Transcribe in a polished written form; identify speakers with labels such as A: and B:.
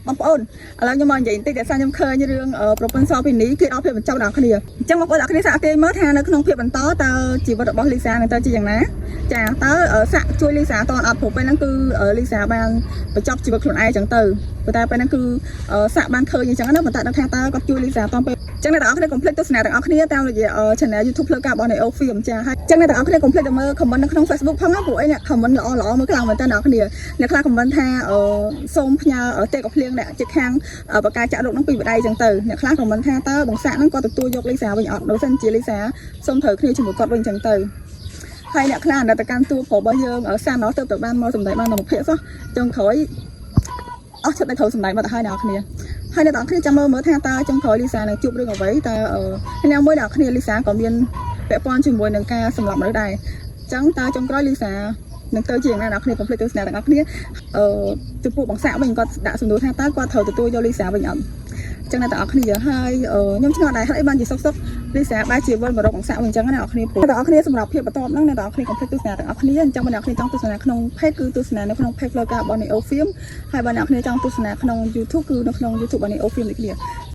A: បងប្អូនឥឡូវខ្ញុំមកនិយាយបន្តិចតែសារខ្ញុំឃើញរឿងប្រពន្ធសពីនីគេដល់ភាពបញ្ចប់ដល់គ្នាអញ្ចឹងបងប្អូនអរគ្នាសាកទាយមើលថានៅក្នុងភាពបន្តតើជីវិតរបស់លីសានឹងទៅជាយ៉ាងណាចាតើសាក់ជួយលីសាតអត់ព្រោះពេលហ្នឹងគឺលីសាបានបញ្ចប់ជីវិតខ្លួនឯងអញ្ចឹងទៅប៉ុន្តែពេលហ្នឹងគឺសាក់បានឃើញអញ្ចឹងណាប៉ុន្តែដឹងថាតើគាត់ជួយលីសាតពេលចឹងអ្នកទាំងអស់គ្នាកុំភ្លេចទស្សនាទាំងអស់គ្នាតាមរយៈ channel YouTube ផ្លូវការរបស់ Neo Film ចាហើយចឹងអ្នកទាំងអស់គ្នាកុំភ្លេចទៅមើល comment នៅក្នុង Facebook ផងណាព្រោះអីអ្នក comment ល្អល្អមើលខ្លាំងមែនតើអ្នកគ្នាអ្នកខ្លះ comment ថាសូមផ្ញើទេកភ្លៀងអ្នកជិតខាងបកាចាក់រុកហ្នឹងពីបដៃចឹងទៅអ្នកខ្លះ comment ថាតើបងសាក់ហ្នឹងគាត់ទទួលយកលីសាវិញអត់បើសិនជាលីសាសូមត្រូវគ្នាជាមួយគាត់វិញចឹងទៅហើយអ្នកខ្លះនៅតែកាន់តួប្រុសរបស់យើងសានណោះទៅទៅបានមកសម្ដែងបានដល់មួយភាគសោះចុងក្រោយអស់ចិត្តតែត្រូវសម្ដែងមកទៅហើយអ្នកគ្នាហើយអ្នកទាំងគ្នាចាំមើលមើលថាតើចុងក្រោយលីសានឹងជួបរឿងអ្វីតើអ្នកមួយអ្នកគ្នាលីសាក៏មានពាក់ព័ន្ធជាមួយនឹងការសម្លាប់មនុស្សដែរអញ្ចឹងតើចុងក្រោយលីសានឹងទៅជាយ៉ាងណាអ្នកគ្នាកុំភ្លេចទស្សនាទាំងអស់គ្នាអឺចំពោះបងសាក់វិញគាត់ដាក់សំណួរថាតើគាត់ត្រូវទទួលយកលីសាវិញអត់អញ្ចឹងអ្នកទាំងអស់គ្នាហើយខ្ញុំឆ្ងល់ដែរហេតុអីបានជាសុកសុកលីសាបែរជាវិលមករកបងសាក់វិញអញ្ចឹងណាអ្នកគ្នាព្រោះអ្នកទាំងអស់គ្នាសម្រាប់ភាពបន្ទាប់ហ្នឹងអ្នកទាំងអស់គ្នាកុំភ្លេចទស្សនាទាំងអស់គ្នាអញ្ចឹងបើអ្នកគ្នាចង់ទស្សនាក្នុង page គឺទស្សនានៅក្នុង page ផ្លូវការរបស់ Neo Film ហើយបើអ្នកគ្នាចង់ទស្សនាក្នុង YouTube គឺនៅក្នុង YouTube របស់ Neo Film ដូចគ្នា។